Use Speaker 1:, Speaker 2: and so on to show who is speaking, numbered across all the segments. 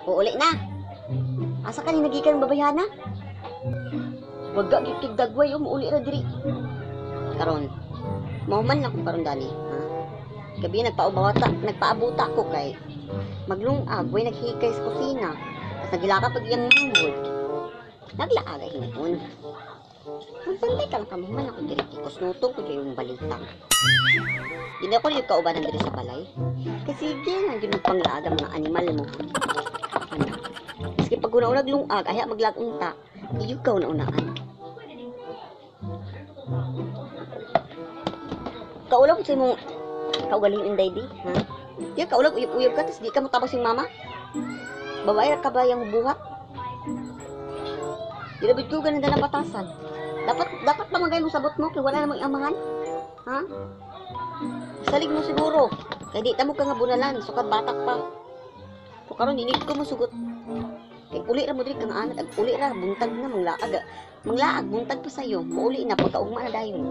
Speaker 1: Uuli na. Asa ka ni nagikan babayhana? Baga gyud kig dagway, oh, muuli ra diri. Karon, mahuman na ko karon dani, ha? Gabi nagpaubawata, nagpaabuta ko kay maglungag, way naghikay sa kusina. Tapos nagilaka pag iyang manghod. Naglaaga hinuon. Magbantay ka lang ka, mahuman ako diri. Kusnutong ko diri yung balita. Di na ko yung kaubanan diri sa balay. Kasi sige, nandiyon yung panglaaga mga animal mo. Ano? Maski pag una-unag lungag, ay maglag unta, iyo ka una-unaan. Kaulag ko sa imong kaugaling inday di, ha? Di kaulag uyab-uyab ka, tas di ka mo tabang sing mama. Babae ka ba yung buhat? Di na ko ganun na batasan. Dapat pa magay mo sabot mo, kay wala namang amahan. Ha? Salig mo siguro. Kay di ta mo ka nga bunalan, sukad batak pa. So karon dinid ko mo sugot. Kay uli ra mo diri kang anad, ag uli ra buntag na manglaag. Manglaag buntag pa sayo, mouli na pagkaugma na dayon.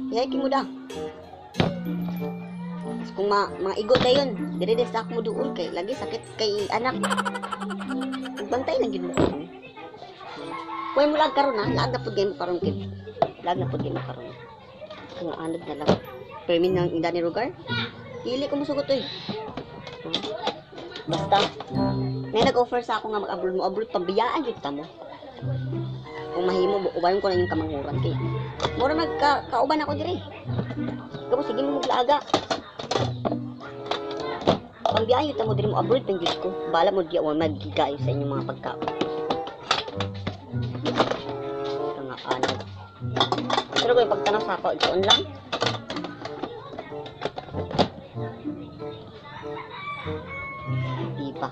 Speaker 1: Yay kimo da. Mas kung mga igo dayon, diri des ako mo duol kay lagi sakit kay anak. Bantay lang gyud mo karon. Kuy mo lag karon ha, laag na pud mo karon kid. Laag na pud mo karon. Kung anad na lang. Permin ng inda ni lugar. Dili ko musugot oy. Basta may nag-offer sa ako nga mag-abroad mo, abroad pambiyaan jud ta mo. Kung mahimo ubayon ko na yung kamanghuran kay. Mura magka kauban ako diri. Kamo sige mo maglaaga. Pambiyaan jud ta mo diri mo abroad pang jud ko. Bala mo di wa maggigayo sa inyong mga pagkaon. Nga anad. Pero kung pagtanaw sa ako, doon lang. Di pa.